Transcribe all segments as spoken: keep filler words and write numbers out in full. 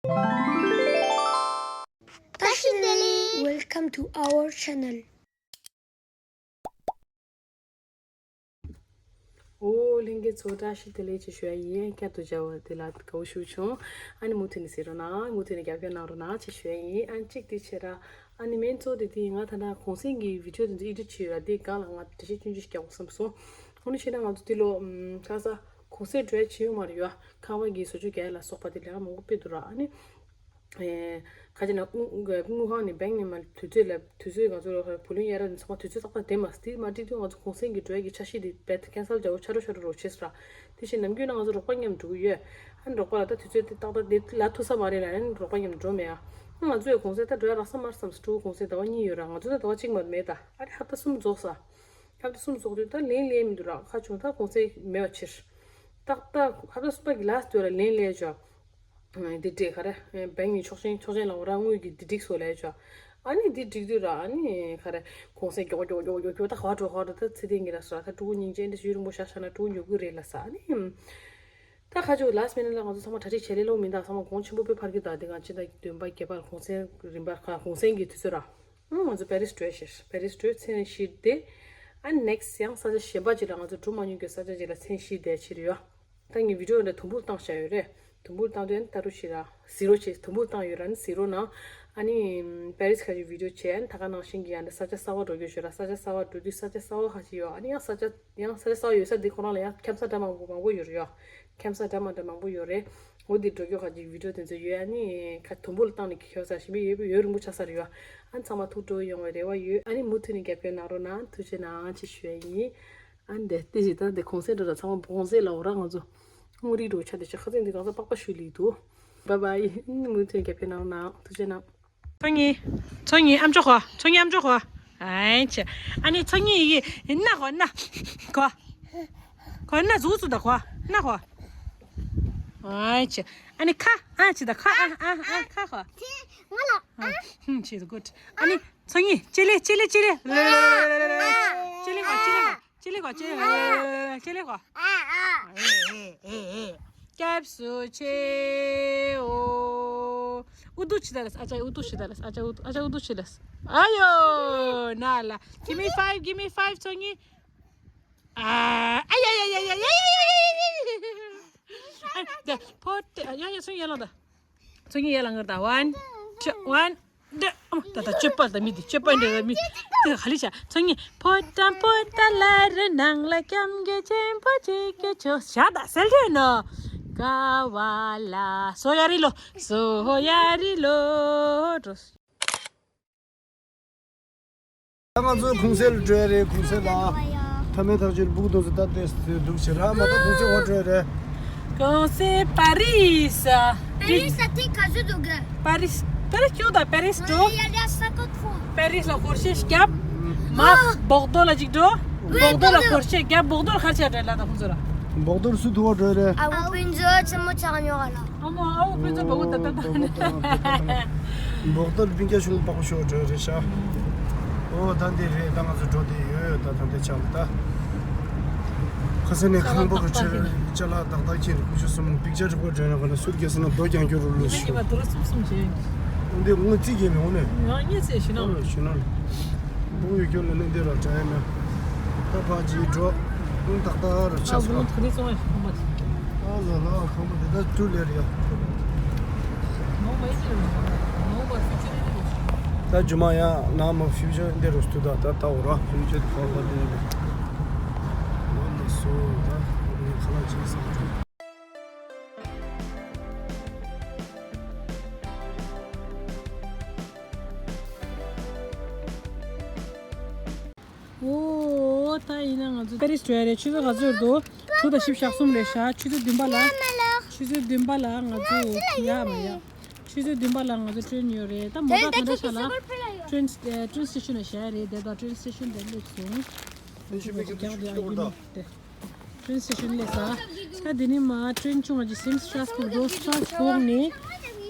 བཀྲ་ཤིས་བདེ་ལེགས། Welcome to our channel. ཨོ་ལྷན་རྒྱས་ཚོ་བཀྲ་ཤིས་བདེ་ལེགས་ཅེས་ཞུ་ཡ་ཡིན། བསྐྱར་དུ་མཇལ་བ་དེ་ལ་དགའ་བོ་ཞེ་པོ་བྱུང་། ཨ་ནི་མུ་མཐུད་ནས་གཟིགས་རོགས་གནང་། མུ་མཐུད་ནས་རྒྱབ་སྐྱོར་གནང་རོགས་གནང་ཅེས་ཞུ་ཡ་ཡིན། ཨ་ནི་གཅིག་དེ་བྱས་ར། ཨ་ནི་མེན་གཙོ་དེ་དེ་ང་ད་ལྟ་གུང་སེང་གི་བི་ཌིའོ་དེ་ཚོ་ཨེ་ཌིཊ་བྱས་ཡོད་ར། དེ་སྒང་ལ་ང་འགྲེལ་བཤད་ཆུང་ཆུང་ཞིག་རྒྱག་དགོས་བསམ་སོང་། དངོས་གནས་བཤད་ན་ང་ཚོ་འདི་ལོ་ཁ་ས་གུང་སེང་འགྲོ་ཡ་བྱེད་ཡོད་མ་རེད་ཡ། ཁང་པ་གི་བཟོ་བཅོས་རྒྱག་ཡ་ལ་སོགས་པ་དེ་ལས་ཀ་མང་པོ་སྤེལ་འདུག་ར། ཨ་ནི། ཨེ། ཁ་ཅིག་ན་དངུལ་དངུལ་ཁང་ནས་བེང་ནས་མ་དུས་ཚོད་ལ་དུས་ཚོད་ང་ཚོ་བུ་ལོན་གཡར་ཡ་ཚང་མ་དུས་ཚོད་ཏག་ཏག་འདེམས་མ་སྟེ་མ་འགྲིག་དུས་ང་ཚོ་གུང་སེང་གི་འགྲོ་ཡ་གི་འཆར་གཞི་དེ་རྦད་དེ་ཁེན་སལ་རྒྱག་དགོས་ཆ་རོ་ཆ་རོ་རོ་བྱེད་སོང་ར། དེ་བཞིན་ནམ་རྒྱུན་ན་ང་ཚོ་རོགས་པ་མཉམ་འགྲོ་གི་ཡོད། ཨ་ནི་རོགས་པ་ལ་ད་དུས་ཚོད་དེ་ཏག་ཏག་དེ་ལ་ཐུག་ས་མ་རེད་ལ། ཨ་ནི་རོགས་པ་མཉམ་འགྲོ་མེད་ཨ། ང་ཚོ་ཡང་གུང་སེང་ད་འགྲོ་ཡ་རག་ས་མ་རེད་བསམ། ཕྲུ་གུ་གུང་སེང་ཟླ་བ་གཉིས་ཡོད་ར། ང་ཚོ་ད་ཟླ་བ་གཅིག་མ་མེད་ད། ཨ་ནི་ཧབ་ཏ་གསུམ་རྫོགས་ས། ཧབ་ཏ་གསུམ་རྫོགས་དུས་ད་ལན་སླེབས་མི་འདུག་ར། ཁ་བྱུང་ད་གུང་སེང་མེད་པ་ཕྱིར། ཏག་ཏག་ཧབ་ཏ་གསུམ་པ་གི་ལ་སི་ཊི་དེ་ལ་ལན་སླེབས་ཆོག་འདི་འདྲས་ག་རེ། བེང་གི་ཆོག་མཆན་ཆོག་མཆན་ལ་འོ་ར་དངུལ་གྱི་འདི་འགྲིག་སོང་ལབ་ཆོག་ཨ་ནི་འདི་འགྲིག་དུས་ར། ཨ་ནི་ག་རེ། གུང་སེང་མགྱོགས་མགྱོགས་མགྱོགས་མགྱོགས་མགྱོགས་ད་ག་བ་འགྲོ་ག་བ་འགྲོ། ད་ཚེ་བརྟན་གྱི་ལ་སོ་ར། ད་ཕྲུ་གུ་སྙིང་རྗེ་འདི་ཡུན་རིང་པོ་བཞག་བཞག་ན་ཕྲུ་གུ་མགྱོགས་ཀྱི་རེད་ལབ་ས། ཨ་ནི། ད་ཁ་ཆུ་ལ་སི་མི་ནི་ལ་ང་ཚོ་ཚང་མ་གྲ་སྒྲིག་བྱས་ལེ་ལོ་མིན་ད། ཚང་མ་གོང་ཆེན་པོ་དཔེ་འཕར་གྱི་ད། འདི་ང་ཕྱི་ཟླ་བདུན་པ་བརྒྱད་པ་ལ་གུང་སེང་རིམ་པ་ཁ་གུང་སེང་གི་དུས་ཚོད་ར། ཨང་། ང་ཚོ་པེ་རིས་འགྲོ་ཡ་ཤེར། པེ་རིས་འགྲོ་མཚན་ཤི་དེ། ཨ་ནེག་སི་ཡང་ས་ཆ་གཞན་པ་ཅིག་ལ་ང་ཚོ་འགྲོ་མ་མྱོང་གི་ས་ཆ་ཅིག་ལ་མཚན་ཤི་བསྡད་ཕྱིར་ཡོད། ད་ངས་བི་ཌིའོ་འདྲ་དུམ་བུར་བཏང་བཞག་ཡོད་རེད། དུམ་བུར་བཏང་དུས་ཨ་ནི་ད་རུ་ཞིག་ར། ཟི་རོ་བྱས་དུམ་བུར་བཏང་ཡོད་ར། ཨ་ནི་ཟི་རོ་ནང་ཨ་ནི་པེ་རིས་ཁ་ཅིག་བི་ཌིའོ་བྱས། ཨ་ནི་ད་ག་ནང་བཞིན་གྱི་ཡང་འདྲ་ས་ཆ་གསར་པ་འགྲོ་རྒྱུ་ཞོར་ར། ས་ཆ་གསར་པ་འགྲོ་དུས་ས་ཆ་གསར་པ་ཁ་ཅིག་ཡོད། ཨ་ནི་ཡང་ས་ཆ་ཡང་ས་ཆ་གསར་པ་ཡོད་ས་འདི་ཁོ་རང་ལ་ཡང་འཁྱམ་ས་འདྲ་མང་པོ་མང་པོ་ཡོད་རེད་ཡ། འཁྱམ་ས་འདྲ་མ་འདྲ་མང་པོ་ཡོད་རེད། འོ་འདི་འགྲོ་རྒྱུ་ཁ་ཅིག་བི་ཌིའོ་དེ་ཚོ་ཡོད། ཨ་ནི་ཁ་དུམ་བུ་ལ་བཏང་ནས་ཁྱོད་ས་ཞིམ་པོ་ཡོད་ཡོད་རིང་པོ་ཆགས་ས་རེད་ཡ། ཨ་ནི་ཚང་མ་ཐུགས་སྤྲོ་ཡོང་བའི་རེ་བ་ཡོད། ཨ་ནི་མུ་མཐུད་ནས་རྒྱབ་སྐྱོར་གནང་རོགས་གནང་། ཐུགས་རྗེ་གནང་ཅེས་ཞུ་ཡ་ཡིན། ཨ་ནི་དེ་ཅིག་ད་འདི་གུང་སེང་འགྲོ་ད། ཚང་མ་གུང་སེང་ལ་འོ་ར། ང་ཚོ་དངུལ་རིགས་འགྲོ་ཆ་དེ་ཆ་ཁ་སེང་འདི་གང་ས་པགས་པ་ཤུལ་ལི་འདུག་བཱའི་བཱའི། ཨ་ནི་མུ་མཐུད་ནས་རྒྱབ་སྐྱོར་གནང་རོགས་གནང་། ཐུགས་རྗེ་གནང་། ཚོ་གཉིས། ཚོ་གཉིས་ཨམ་ཅོག་གོ། ཚོ་གཉིས་ཨམ་ཅོག་གོ། ཨའི་ཆེ། ཨ་ནི་ཚོ་གཉིས་ཡི་སྣ་གོ། སྣ་གོ། གོ། སྣ་གཟུགས་སུ་ད་གོ། སྣ་གོ། ཨའི་ཆེ། ཨ་ནི་ཁ། ཨ་ཆེ་ད་ཁ། ཨ་ཨ་ཨ་ཁ་གོ། ང་ལ། ཨ་ཧུམ་ཆེ་གུཌ། ཨ་ནི་ཚོ་གཉིས་ལྕེ་ལེ། ལྕེ་ལེ། ལྕེ་ལེ། ལྕེ་ལེ་གོ། ལྕེ་ལེ་གོ། ལྕེ་ལེ་གོ། ལྕེ་ལེ་གོ། ཨ་ཨ། ཨེ་ཨེ་ཨེ་ཨེ། སྐྱབས་སུ་མཆིའོ། ཨུ་དུ་ཆི་ད་ལས། ཨ་ཅག་ཨུ་དུ་ཆི་ད་ལས། ཨ་ཅག་ཨུ་དུ། ཨ་ཅག་ཨུ་དུ་ཆི་ལས། ཨ་ཡོ། ན་ལ། Give me five, give me five ཚོ་གཉིས། ཨ་ཨ་ཡ་ཡ་ཡ། ཨ་དེ་ཕོ་དེ་ཡ་ཡ་ཚོ་གཉིས་ཡ་ལ་ད། ཚོ་གཉིས་ཡ་ལ་ངར་ད། One, two, one. འདི་ཨ་མ་ད་ད་སྤྱོད་པ་ད་མི་འདི་སྤྱོད་པ་འདྲ་བ་མི་དེ་ག་ལི་བྱ། ཚོ་གཉིས། ཕོ་བྲང་པོ་ཏཱ་ལ་རི་ནང་ལ་སྐྱབས་མགོན་ཆེན་པོ་གཅིག་གི་ཆོས་བྱ་ད་སེལ་འདྲེ་ནོ། ག་བ་ལ་སོ་ཡ་རི་ལོ། སོ་ཡ་རི་ལོ་འགྲོ། ད་ང་ཚོ་གུང་སེང་ལ་འགྲོ་ཡ་རེད། གུང་སེང་ལ། ཐ་མའི་ཐག་ཆོད་སྦུག་དོ་ཚོ་ད་ལྟའི་འདུག་ཕྱིར་ར་མ་ད་གུང་སེང་འོ་འགྲོ་ཡ་རེད། གུང་སེང་པ་རིས། པ་རིས་ལ་དེ་ག་ཚོད་འདུག་གི། པ་རིས། པ་རིས་ཁྱོད་དང་པ་རིས་འགྲོ། ཡ་ཡ་ས་ཀོ་ཁོ། པ་རིས་ལ་སྒོར་གཞས་བརྒྱབ། མ་སྦོག་རྡོ་ལ་ཅིག་འགྲོ། སྦོག་རྡོ་ལ་སྒོར་གཞས་བརྒྱབ། སྦོག་རྡོ་ལ་ཁར་ཆ་འགྲོ་ལ་ད་ཁོང་ཚོ་ལ། སྦོག་རྡོར་སུ་དུ་བ་འགྲོ་རེད། ཨ་བོ་ཕུན་ཚོགས་ཆེན་མོ་ཆགས་ཉོ་ག་ལ། ཨ་མ་ཨ་བོ་ཕུན་ཚོགས་བ་གོ་ད་ད་ད། སྦོག་རྡོར་སྤུན་ཀྱག་ཆུང་པག་པ་ཤོག་འགྲོ་རེད་ཤག་ཨོ་ད་འདི་རེད། ད་ང་ཚོ་འགྲོ་དེ་ཡོད། ད་ད་འདི་ཆགས་ལ་ད། ཁ་སང་ནས་ཁང་པ་གི་ཆ་ལག་ཏག་ཏག་ཁྱེར་ཁུ་ཆུ་སོང་པིག་ཅར་རིག་པ་འདྲ་ན་ག་ན་སུར་གེ་སི་ན་རྡོ་རྒྱང་སྐྱོར་རུ་ལུས་ཤིང་། འདི་ངོ་རྩིས་ཀྱི་མི་འོང་ནས། ང་ངས་ཚེ་ཞུ་ན། ཞུ་ན། བུ་ཡོད་སྐྱོར་ལ་ནི་འདི་ར་དྲན་ན། ད་ཕ་ཅིའི་འགྲོ། ཏག་ཏག་རུ་ཆགས་སོང་། ཨ་ལ་ལ་ཁང་པ་འདི་ད་དུ་ལེར་ཡ། ད་ཇུ་མ་ཡ་ན་མ་ཕིའུ་ཅར་འདི་རུ་སྟུ་ད་ད་ད་འོ་ར་ཕིའུ་ཅར་ཁང་པ་འདི་རེད། ལོ་ན་སོ་ད་ཁ་ལག་ཅིག་ས། ཨོ། ད་ཡིན་ན་ང་ཚོ་པེ་རིས་འགྲོ་ཡ་རེད། ཆུ་ཚོད་ག་ཚོད་འདུག་དྲུག་དང་བཞི་བཅུ་ཞེ་གསུམ་རེད་ཤག་ཆུ་ཚོད་བདུན་པ་ལ། ཆུ་ཚོད་བདུན་པ་ལ་ང་ཚོ་ཡ་མ་ཡ། ཆུ་ཚོད་བདུན་པ་ལ་ང་ཚོ་ཊེན་ཡོད་རེད། ད་མོ་ཊ་ག་འདྲ་ཤག་ལ། ཊེན་ཊེན་སི་ཊེ་ཤན་ལ་བཞག་ཡ་རེད། དེ་དང་ཊེན་སི་ཊེ་ཤན་དེ་སླེབས་སོང་། ཆུ་ཚོད་བརྒྱག་དེ་ཨ་ཡུ་ནི་དེ། ཊེན་སི་ཊེ་ཤན་ལས་ས། ད་དེ་ནས་མ་ཊེན་ཆུང་བ་ཅིག་སིམ་སི་ཊ་ར་སི་སྦུག་འགྲོ། སི་ཊ་ར་སི་སྦུག་ནས།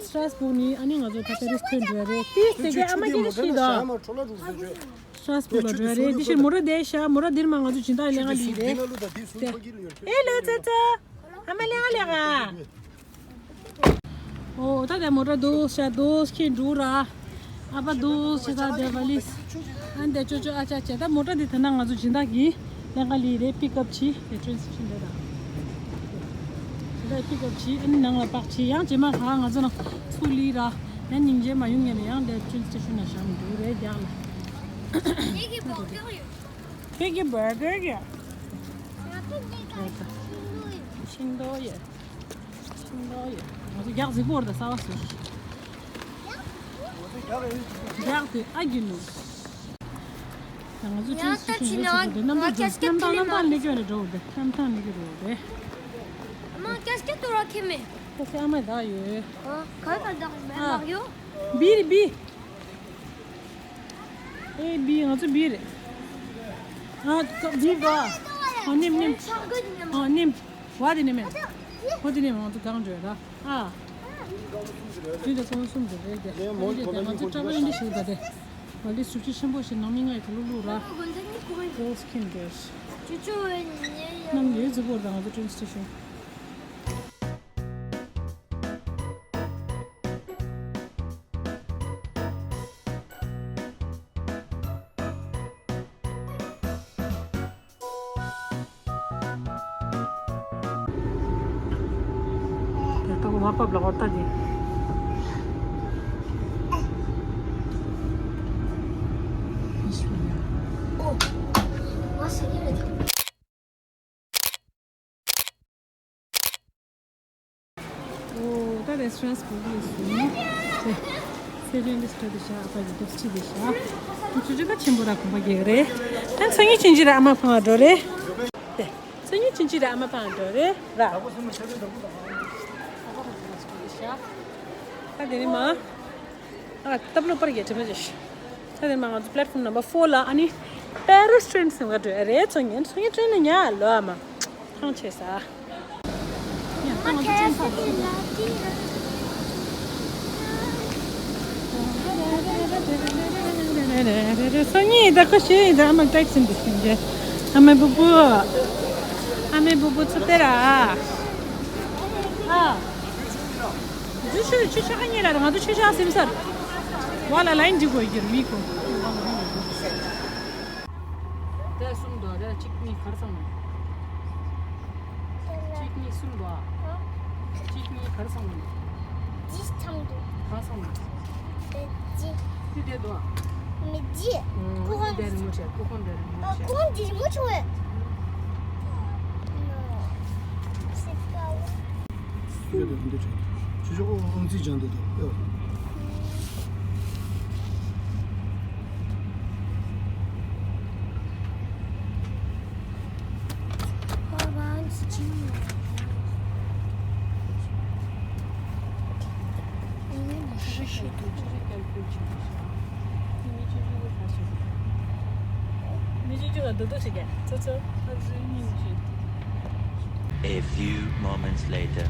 སི་ཊ་ར་སི་སྦུག་ནས་ཨ་ནི་ང་ཚོ་ད་པེ་རིས་ཐོན་འགྲོ་ཡ་རེད། ཏིས་དེ་གའི་ཨ་མ་སྐྱེ་རེ་ཤི་ད། སི་ཊ་ར་སི་སྦུག་ལ་འགྲོ་ཡ་རེད། དེ་བཞིན་མོ་ཊ་བསྡད་ཤག་མོ་ཊ་འདིར་མ་ང་ཚོ་སྦྱིན་བདག་ལེན་ག་ལི་རེད། དེ། ཨེ་ལོ་ཙེ་ཙེ། ཨ་མ་ལེན་ག་ལེ་ག་ཨོ་ད་དེ་མོ་ཊ་འདུག་ཤ་འདུག་ཁྱེད་འགྲོ་ར། ཨ་ཕ་འདུག་ཤ་ད་དེ་ཝ་ལིས། ཨ་འདི་ཅོ་ཅོ་ཨ་ཅག་ཅེ་ད་མོ་ཊ་འདི་ཐ་ན་ང་ཚོ་སྦྱིན་བདག་གི་ལེན་ག་ལི་རེད། པིག་ཨབ་བྱས་དེ་ཊེན་སི་ཊེ་ཤན་རེད་ད། ད་པིག་ཨབ་བྱས་ཨ་ནི་ནང་ལ་པག་བྱས་ཡང་རྗེས་མ་ག་ང་ཚོ་ནང་ཚུགས་ལི་ར། ཡང་སྙིང་རྗེ་མ་ཡོང་ངེས་ལ་ཡང་དེ་ཊེན་སི་ཊེ་ཤན་ན་བཞག་མི་འདུག་རེད་རྒྱག་ལ། ཁྱེད་ཀྱི་བར་གར་ཡོད། ཤིང་ཏོག་ཡོད། ཤིང་ཏོག་ཡོད། ང་ཚོ་རྒྱག་གཟིགས་པོ་རེད་ད་གསར་བ་བཟོས། རྒྱག་དེ་ཨ་རྒྱུ་ནོ། ང་ཚོ་ཅི་ཞིག་ཞིག་ཡོད་ཞིག་དེ་རྣམ་པ་འགྲོ་གནམ་ཐང་གནམ་ཐང་སླེབས་ཀྱི་རེད་འགྲོ་འདི་གནམ་ཐང་སླེབས་ཀྱི་རེད་འདི། ཨ་མ་ཀྱ་སྐད་དུ་ར་ཁེ་མེ། ཀྱ་སྐད་ཨ་མ་ད་ཡོད། ཨ་ག་ག་ད་མེ་ཨ་མ་ཡོད། བི་རེད་བི། ཨེ་བི་ང་ཚོ་བི་རེད། ཨ་ཀ་བི་ག་ཨ་ནེམ་ནེམ། ཨ་ནེམ། བ་དེ་ནེམ་མེ། ཧོ་དེ་ནེམ་ང་ཚོ་གང་འགྲོ་ཡ་ད། ཨ། དུས་དང་ཚོང་གསུམ་དུ་རེད་དེ། ཨ་ནི་དེ་ང་ཚོ་ཊ་ཝེལ་འདི་ཞུ་ད་དེ། ང་འདི་སུ་ཅི་ཆེན་པོ་ཞིག་ནང་མི་ལྔ་ཡི་ཐུ་ལུ་ལུ་ར། ཀོ་སི་ཀིན་ཀེར། ནམ་ཡོད་རྫི་པོ་ར་ང་ཚོ་ཊེན་སི་ཊེ་ཤན། དེ་ལྟ་བུ་མ་བབས་ལ་འོ་ལྟ་གི། ཨོ་ད་རེ་སི་ཊོ་རན་སི་བུ་གུ་སུ་ནི་ཚེ་ཚེ་རིང་རེ་སི་ཊོ་རན་སི་དེ་ཤ་ཨ་ཕ་གི་དུག་ཆི་དེ་ཤ་ཁོ་ཚོ་ཅི་ག་ཆེན་པོ་ར་གོམ་པ་རྒྱག་རེད། ད་མཚན་ཉིད་ཕྱིན་ཅི་ར་ཨ་མ་ཕང་བ་འགྲོ་རེད། དེ་མཚན་ཉིད་ཕྱིན་ཅི་ར་ཨ་མ་ཕང་འགྲོ་རེད་ར། ད་དེ་ནི་མ། ཨ་སྟབས་ལོ་པར་གྱི་དྲི་མ་ཅིག་ད་དེ་མ་ང་ཚོ་པླེ་ཊི་ཕོམ་ནམ་བར་ཕོར་ལ་ཨ་ནི་པེ་རི་སི་ཊེན་སི་ཟེར་བ་འགྲོ་ཡ་རེད། ཚོ་ཉན་ཚོ་ཉན་ཊེན་ལ་ཉལ་ལོ་ཨ་མ་ཐང་ཆད་ས། ཡ་ད་ང་ཚོ་ཊེན་ཕར་འགྲོ་གི་འདུག་ཚོ་གཉིས་ད་ཁོ་ཤེས་ཡིན་ད་ཨ་མ་ཊེག་སི་འདི་ཤེས་རྒྱུ། ཨ་མའི་བུ་བུ། ཨ་མའི་བུ་བུ་ཚུར་སྟེར་ཨ། ཨ། ཆུ་ཆུ་ཆུ་ཆ་ཁ་ཉེ་ལ་ང་ཚོ་ཆུ་ཆ་སིམ་སར། ཝ་ལ་ལ་ཡིན་འདི་གོ་ཡིར་མི་གོ། ད་གསུམ་འདུག་ད་གཅིག་གཉིས་གར་སོང་ནས། གཅིག་གཉིས་གསུམ་འདུག་གཅིག་གཉིས་གར་སོང་ནས། ཇི་ཚང་འདུག་གར་སོང་ནས། ཇི། དེ་དེ་འདུག་མི་ཇི། ཀུ་ཧོང་དེ་རིང་མོ་ཆེ་ཀུ་ཧོང་དེ་རིང་མོ་ཆེ། ཀུ་ཧོང་དེ་རིང་མོ་ཆེ་བས། ཁྱོད་ཀྱི་འདི་འདྲ། ཆུ་ཆུ་ཨོ་ཨོམ་ཙི་ཅང་འདི་འདྲ། A few moments later.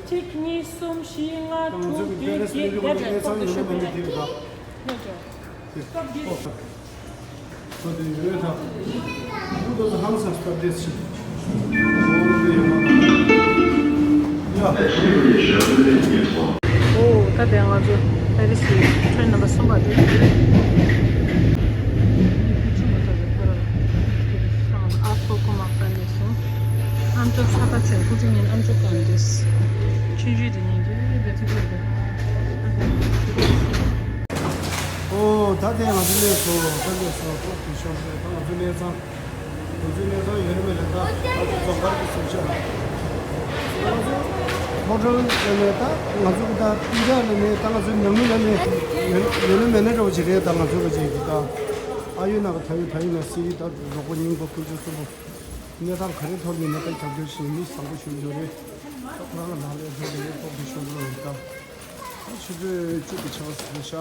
གཅིག་གཉིས། གསུམ། བཞི། ལྔ། དྲུག་བདུན། བརྒྱད། བརྒྱད་དྲུག་ཁོ་ཚོ་ཡོད་ད། ཁོ་ཚོ་ཧང་སང་སྟབས་བདེ་ཞིག་ཨོ་ད་དེ་ང་ཚོ་པེ་རི་སི་ཊེན་ནམ་བར་གསུམ་པ་དེ། ཨ་ཁོ་ཁོ་མ་ཀ་ནས་སོང་། ཨམ་ཅོག་ས་ཁ་ཆེན་ཁོ་ཚོ་ཉིན་ཨམ་ཅོག་གང་འདྲེས། ཆུང་ཆུང་དེ་ཉིན་གྱི་བེད་ཚུལ་དེ། ཨོ་ད་དེ་ང་ཚོ་གནས་སོ་ད་གནས་སོ་ཏོག་གི་ཤོག་ཤོག་ད་ང་ཚོ་གནས་ཚང་། ང་ཚོ་གནས་ཚང་ཡོད་ནི་མེད་ལ་ད་ང་ཚོ་རྫོང་དཀར་གྱི་སེམས་ཤར། ང་ཚོ་ཧོ་ཊེལ་ལ་ནས་ད་ང་ཚོ་གི་ད་སྤུན་ཀྱག་ལ་ནས་ད་ང་ཚོ་ནང་མི་ལ་ནས་ཡོད་ནི་མེད་ནི་འདྲ་བོ་ཅིག་རེད། ད་ང་ཚོ་གི་ཅིག་གི་ད་ཨ་ཡོད་ན་གི་ད་ཡོད་ད་ཡོད་ན་སི་ད་རོགས་པ་རྙིང་པ་ཀུན་སྤྱོད་གསུམ་པོ། གནས་སྟངས་ག་རེ་ཐོག་ནས་ནས་ད་རྒྱབ་སྐྱོར་བྱེད་མི་བཟང་པོ་ཞིག་ཡོད་རེད། ཁོ་རང་ལ་ནང་ལས་ཐོག་ནས་ཐོག་ཏུ་ཞུགས་རོགས་ཡིན་ད། ཆུ་ཚོད་བཅུ་གི་ཆ་ཟིན་ཤག་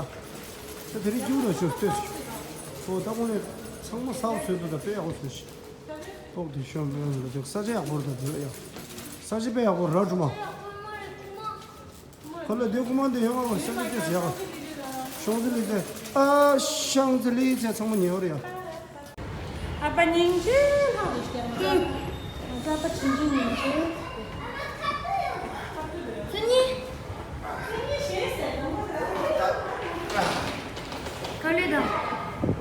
ད་དེ་རིང་སྐྱིད་པོ་ཞིག་ལྟོས་སོང་། ཨོ་ད་དངོས་གནས་ཚང་མ་ཟ་བ་ཟོས་འདུག་ད་དཔེ་ཡག་པོ་བཟོས་ཤག་ཏོག་དེ་ཤོམ་པོ་ཡོང་ལ་དེ་ས་ཆ་ཡག་པོ་རེད་ད་དེ་ཡ། ས་ཆ་དཔེ་ཡག་པོ་ར་སྒྲོལ་མ། ཁོ་ལ་དེ་རྐུ་མ་འདི་ཡོང་བ་ས་ཆ་དཔེ་ཡག་ཤོང་ཙི་ལི་ཙེ། ཨ་ཤང་ཙི་ལི་ཙེ་ཚང་མ་ཉེ་བར་ཡ། ཨ་ཕ་སྙིང་རྗེ་ལྷག་ཏུ་ཞེ་ན། ཨ་ཕ་ཕྱིན་ཅི་ཉིན་ཅི། སུ་གཉིས། ག་ལེ་དང་།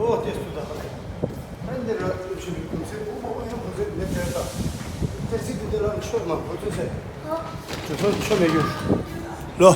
ཨོ་དེ་སུ་ད་ག་ལེ། ཨ་འདི་ར་ཅུ་ཆུ་ལི་ཀུན་ཚེ་ཨོ་ཨོ་ཡང་ཀུན་ཚེ་མེད་དེ་ད། ཏེ་སི་ཏི་དེ་ལ་ཆོག་ན་ཁོ་ཚོ་ཚེ། ཨོ། ཅུ་ཚོ་ཆོ་མེད་རྒྱུ། ལོ།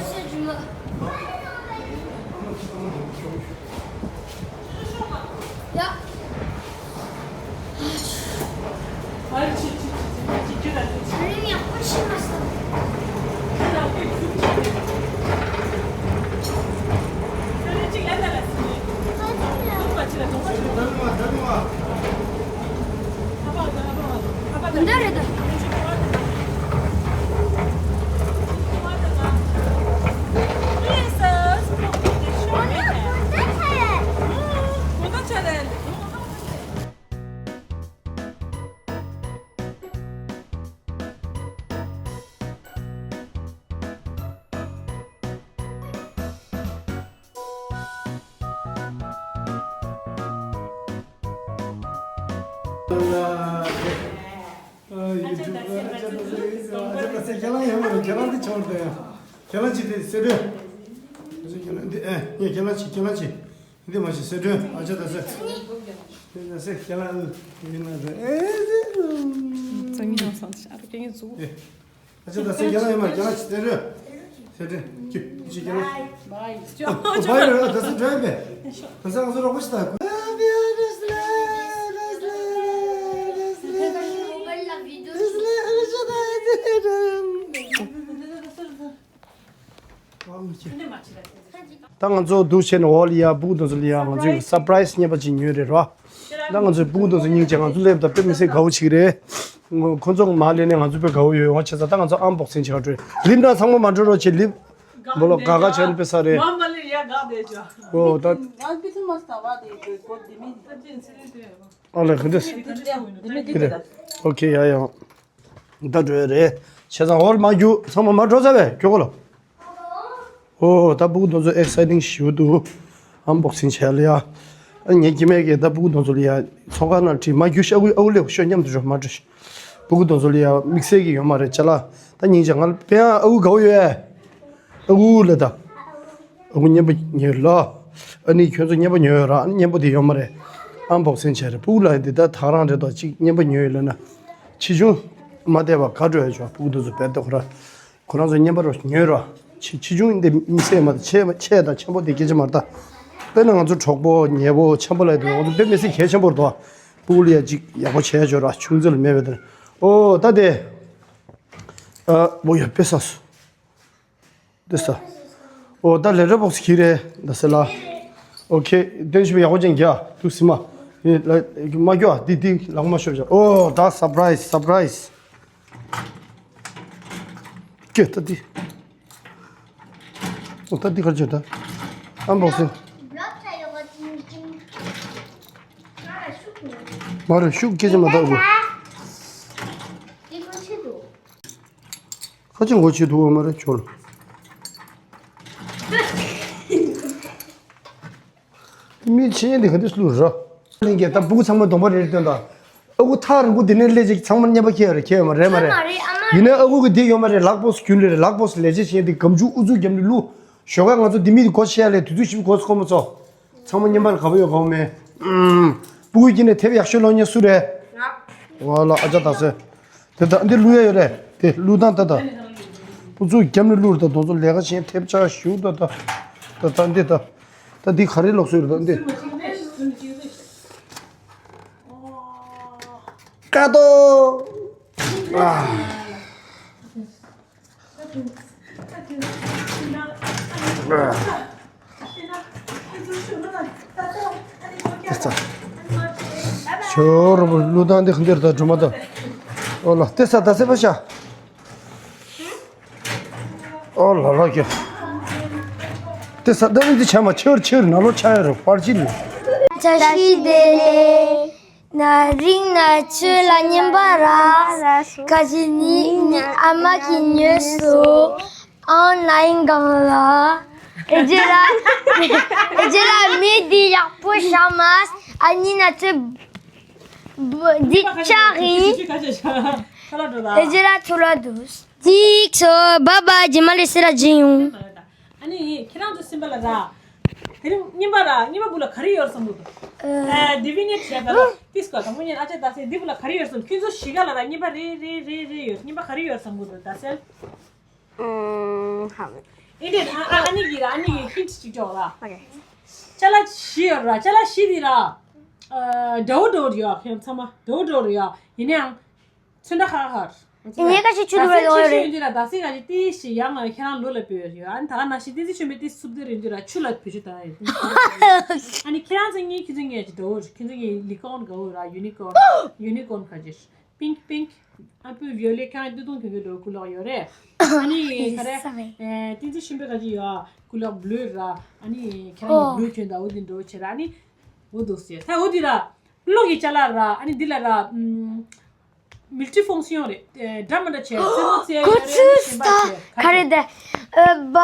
ཡ། འདི་རེད་ད། ཁྱེད་རང་ཡོད་མ་རེད། ཁྱེད་རང་འདི་ཆོར་དེ། ཁྱེད་རང་ཅི་དེ་སེ་འདྲ། ཁྱེད་རང་འདི་ཨེ་ངས་ཁྱེད་རང་ཅི་ཁྱེད་རང་ཅི། འདི་མ་ཤི་སེ་འདྲ་ཨ་ཅག་ད་སེ། དེ་ད་སེ་ཁྱེད་རང་ཡིན་ན་དེ་ཨེ་ཙི། ཙང་ངི་ཡང་སང་ཨ་རུ་ཀེ་ངི་ཟུག་ཨེ། ཨ་ཅག་ད་སེ་ཁྱེད་རང་ཡོད་མ་རེད། ཁྱེད་རང་ཅི་སེ་འདྲ། སེ་འདྲ་ཅི་ཅི་ཁྱེད་རང་། བའི་ཅོ། ཨོ་བའི་ར་ད་སེ་འདྲ་ཡིན་པས། ད་སེ་ང་ཚོ་རོགས་པ་ཞིག་ད། ད་ང་ཚོ་འདུག་བྱས་ནས་འོག་ལ་ཡ་སྤུ་གུ་དེ་ཚོ་ལ་ཡ་ང་ཚོས་སར་པ་རའི་སི་རྙེད་པ་ཅིག་ཉོས་རེད་ར། ད་ང་ཚོའི་སྤུ་གུ་དེ་ཚོ་སྙིང་རྗེ། ང་ཚོ་སླེབས་དང་དཔེ་མི་སྲིད་དགའ་བོ་བྱེད་ཀྱི་རེད། ཁོ་ཚོ་མར་སླེབས་ནས་ང་ཚོ་དཔེ་དགའ་བོ་ཡོད། འོ་བྱས་ཙང་ད་ང་ཚོ་ཨན་བོག་སིང་བྱེད་ག་འགྲོ། ལིབ་ནང་ཚང་མ་མ་འགྲོ་རོགས་བྱེད། ལིབ་འོ་ལོ་དགའ་དགའ་བྱས་ནས་དཔེ་ས་རེད། འོ་ད། ཨ་ལས་ག་འདྲས། ཨོ་ཁེ་ཡ་ཡ། ད་འགྲོ་ཡ་རེད། བྱས་ཙང་འོར་མ་རྒྱུག་ཚང་མ་མ་འགྲོ་ཚར་བས་ཁྱོད་གོ་ལོ། ཨོ་ད་སྤུ་གུ་དེ་ཚོ་ཨེག་སའི་ཊིང་ཞེ་པོ་འདུག་ཨན་བོག་སིང་བྱས་ལ་ཡ། ཨ་ངའི་སྐྱེ་དམན་གྱིས་ད་སྤུ་གུ་དེ་ཚོ་ལ་ཡ་ཚོང་ཁང་ནང་ཁྲིད་མ་རྒྱུག་ཤག་ཨ་ཁུ་ཨ་ཁུ་ལེ་ཤོག་མཉམ་དུ་འགྲོ་མ་འགྲོ་ཤག་སྤུ་གུ་དེ་ཚོ་ལ་ཡ་དམིགས་བསལ་གྱི་ཡོད་མ་རེད་ཅ་ལག་ད་སྙིང་རྗེ། ང་ལ་དཔེ་ཨ་ཁུ་དགའ་བོ་ཡོད་ཨེ། ཨ་ཁུ་ལ་ད། ཨ་ཁུ་རྙིང་པ་ཉོས་ལ། ཨ་ནི་ཁྱོད་ཚོ་རྙིང་པ་ཉོས་ཡོད་ར། ཨ་ནི་རྙིང་པ་དེ་ཡོད་མ་རེད། ཨན་བོག་སིང་བྱས་རེད། སྤུ་གུ་ལ་འདི་ད་ད་རང་རེད་དོ། གཅིག་རྙིང་པ་ཉོས་ཡོད་ལ་ན། ཆེ་ཆུང་མ་བལྟས་པ་ག་འགྲོ་ཡ་ཆོག་སྤུ་གུ་དེ་ཚོ་བལ་ཏེ་ཁོ་ར། ཁོ་རང་ཚོ་རྙིང་པ་རོ་ཉོས་ར། ཆེ་ཆེ་ཆུང་འདི་མི་སེ་མ་ད་ཆེ་ཆེ་དང་ཆེན་པོ་དེ་སྐད་ཆ་མ་རེད་ད། དཔེར་ན་ང་ཚོ་གྲོགས་པོ་ཉེ་པོ་ཆེན་པོ་ལ་དེ་ང་ཚོ་དཔེ་མི་སྲིད་གལ་ཆེན་པོ་རེད་དོ། སྤུ་གུ་ལ་ཡ་གཅིག་ཡག་པོ་བྱས་ཆོག་ར། ཆུང་ཙེ་ལ་མེད་པའི་དེ། ཨོ་ད་དེ། ཨ་བོ་ཡ་དཔེ་ས་སུ། འདི་ས། ཨོ་ད་ལེ་ཊར་བོག་སི་གྱིས་རེད་ད་སེ་ལ། ཨོ་ཁེ། དོན་ཞིབ་ཡག་པོ་ཅན་རྒྱ་དུ་སི་མ། ཡེ་ལ་མ་རྒྱོ་ཨ་འདི་འདི་ལག་མ་ཤོར་བྱ། ཨོ་ད་སར་པ་རའི་སི་སར་པ་རའི་སི། ཀྱེ་ད་འདི། ཨོ་ད་འདི་གར་བྱོས་ད། ཨན་བོག་སིང་། མ་རེད་ཤུགས་སྐད་ཆ་མ་ད་དགོས། ཁ་ཅིག་མགོ་ཆེ་འདུག་བ་མ་རེད་ཁྱོད། མི་ཆེན་འདི་ག་འདི་བླུག་ར། ལྷན་རྒྱས་ད་སྤུ་གུ་ཚང་མ་གདོང་པ་རེ་རེ་སྟོན་དང་། ཨ་ཁུ་ཐག་རིང་པོ་འདི་ནས་སླེབས་ཅིག་ཚང་མ་རྙིང་པ་ཁྱེར་རེད་ཁྱེར་ཡོད་མ་རེད་མ་རེད། ཡིན་ན་ཨ་ཁུ་གི་འདི་ཡོད་མ་རེད། ལག་པོ་སུ་རྒྱུན་ལས་རེད། ལག་པོ་སུ་ལས་བྱེད་བྱེད་འདི་སྒམ་ཆུ་ཨུ་ཚུགས་རྒྱབ་ནས་བླུག་ཞོགས་ཀ་ང་ཚོ་འདི་མི་འདི་སྒོ་ཕྱེ་ཡ་ལས་དུས་ཚོད་ཞིབ་སྒོ་ཚོ་ཁོ་མོ་ཚོ། ཚང་མ་རྙིང་པ་ལ་དགའ་པོ་ཡོད་དགའ་པོ་མེད། ཨུམ། སྤུ་གུའི་དཀྱིལ་ནས་དེབ་ཡག་ཤོས་སློང་མཁན་སུ་རེད། ང་། ཝ་ལ་ཨ་ཅག་ད་སེ། དེ་ད་འདི་བླུག་ཡ་ཡོད་རེད། དེ་བླུག་སྟངས་ད་ད། ཨུ་ཚུགས་རྒྱབ་ནས་བླུག་རེད་ད། དོ་ཚོ་ལས་ཀ་བྱེད་མཁན་ཐེབས་ཆག་ཞུ་ད་ད། ད་ད་འདི་ད། ད་འདི་ག་རེ་ལོག་སོང་རེད་ད་འདི། ཀ་ཏོ། ཨ། ཞོར་བླུག་སྟངས་འདི་ག་འདིར་ད་སྒྲོལ་མ་ད། ཨོ་ལ་ཏེ་ས་ད་སེ་པ་ཤ། ཨོ་ལ་ལ་ཀྱེ། དེ་ས་ད་ནི་འདི་ཆ་མ་ཆེ་བར་ཆེ་བར་ནང་ལོགས་ཆ་ཡོད་རེད། པར་ཅི་ལ། བཀྲ་ཤིས་བདེ་ལེགས། ན་རིང་ན་ཆོས་ལ་སྙན་པ་ར། ག་ཅི་ནི་ནི་ཨ་མ་གི་ཉོས་སོ། ཨོན་ལ་ཡིན་གང་ལ། ཨེ་ཇེ་ལ། ཨེ་ཇེ་ལ་མི་འདི་ཡག་པོ་ཤ་མ། ཨ་ནི་ན་ཆོས་འདི་ཆག་ཡིན། ཨེ་ཇེ་ལ་ཚོ་ལ་འདུག་ཅིག་སོ་བ་བ་ཇི་མ་ལས་སེ་ར་ཇི་ཡོང་། ཨ་ནི་ཁྱེད་རང་ཚོ་སེམས་པ་ལ་ར། དེ་རིང་རྔན་པ་ར་རྔན་པ་བུ་ལ་ག་རེ་ཡོད་བསམ་གི་འདུག་ཨ། དེ་བི་ནེ་བྱས་པ་ལ་ཏིས་ཀ་དང་མོ་ཉན་ཨ་ཅག་ད་སེ་འདི་བུ་ལ་ག་རེ་ཡོད་བསམ། ཁྱོད་ཚོ་ཞི་ག་ལ་ར་རྔན་པ་རེ་རེ་རེ་རེ་ཡོད། རྔན་པ་ག་རེ་ཡོད་བསམ་གི་འདུག་ད་སེ། ཨུམ། ཧམ། ཨེ་འདྲས་ཨ་ཨ་ཨ་ནི་གི་ར་ཨ་ནི་གི་ཧིན་ཊི་ཅིག་ཅོག་ར། ཨོ་ཁེ། ཅ་ལག་བཞི་ཡོད་ར། ཅ་ལག་བཞི་དེ་ར། ཨ། འདྲ་བོ་འདྲ་བོ་རེད་ཡ། ཁྱེད་ཚང་མ་འདྲ་བོ་འདྲ་བོ་རེད་ཡ། ཡིན་ནའང་། ཚོན་ཁྲ་ཁ་ཁར། ངས་ཁ་ཤས་ཆུ་ལུག་ལ་ཡོང་རེད། ད་སེ་ཁ་ཤས་ཏི་ཞིག་ཡང་ང་ཁྱེད་རང་ལོ་ལ་བོད་ཡོད། ཨ་ནི་ད་ག་ནང་བཞིན་ཏི་ཙི་ཆོན་པའི་ཏི་སུབ་ཏི་རིན་དུ་ར་ཆུ་ལ་བོད་ཆུ་ད་ཡོད། ཨ་ནི་ཁྱེད་རང་ཚོ་གཉིས་ཁྱེད་ཚོ་གཉིས་ཀྱི་འདྲ་བོ་རེད། ཁྱེད་ཚོ་གཉིས་ལི་ཀོན་དགའ་བོ་ར། ཡུ་ནི་ཀོན། ཡུ་ནི་ཀོན་ཁ་ཅིག་པིང་པིང་། ཨ་པུ་ཝི་ཡོ་ལེ་ཁྱེད་རང་སྟོད་ཐུང་གྱོན་གྱི་འདྲ་བོ་ཀུ་ལོག་ཡོད་རེད། ཨ་ནི་ག་རེ། ཏི་ཙི་ཆོན་པའི་ཁ་ཅིག་ཡོད། ཀུ་ལོག་བླུ་ར། ཨ་ནི་ཁྱེད་རང་གཉིས་བླུ་གྱོན་ད་འོ་དེ་འདྲ་བོ་བྱེད་ར། ཨ་ནི་འོ་འདུག་ཟེར་ད་འོ་དེ་ར། གློག་གི་ཅ་ལག་ར། ཨ་ནི་འདི་ལ་ར། ཨུམ། མལ་ཊི་ཕུང་སི་ཡོན་རེད། ཨེ། འདྲ་མི་འདྲ་བྱས། རྩེད་མོ་རྩེ་ཡ་ཡོད་རེད། ཁོ་ཚོས་ད་ག་རེ་ད། ཨ། བ།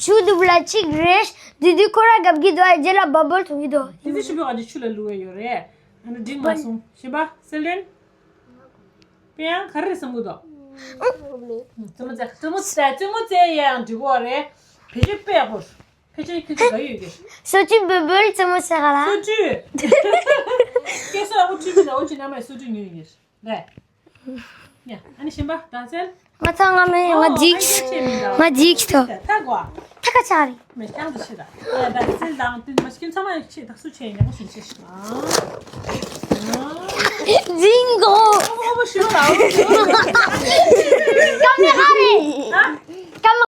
ཆུ་དུབ་ལ་གཅིག་རེད། དེ་དུས་ཁོ་ར་རྒྱབ་ཀྱི་འདུག་ཨ། རྗེས་ལ་བ་བོལ་ཐུག་གི་འདུག་དེ་དུས་ཆུ་བོ་ག་ཅིག་ཆུ་ལ་བླུག་ཡ་ཡོད་རེད། ཨ་ནི་འགྲིག་མ་སོང་། གཞན་པ་སེལ་ལེན། དཔེ་ཡང་ག་རེ་རེད་བསམ་གི་འདུག་རྩེད་མོ་རྩེ། རྩེད་མོ་རྩེ། རྩེད་མོ་རྩེ་ཡ་ཡང་འགྲིག་གི་རེད། ཕལ་ཆེར་དཔེ་ཡག་པོ། ཕལ་ཆེར་ཁྱོད་ཚོ་ག་ཡོད་ཀྱི། སོ་ཅི་བོལ་བོལ་རྩེད་མོ་རྩེ་ག་ལ། སོ་ཅི། སྐད་སོ་ཡག་པོ་ཁྲིད་མི་འདྲ་བོ་ཅིག་ནམ་ཡང་སོ་ཅི་ཉོས་ཡིན་རེད། ཡ། ཨ་ནི་གཞན་པ་ད་སེལ། ང་ཚང་ང་མེད། ང་འཇིགས། ང་འཇིགས་ཐོ། ཐ་གོ། ཐ་ཁ་ཆག་རེད། མེད་ཀྱང་དུ་ཤི་ར། ད་སེལ་དང་དུ་མ་ཤི་ཚང་མ་ཡག་ཆེ་ད་སུ་ཆེ་ཡག་པོ་ཞིག་ཆེ་ཤི། འཇིགས་གོ། ཨོ་ཨོ་ཤི་ར། ཀ་མེ་ཧ་རེ། ཨ།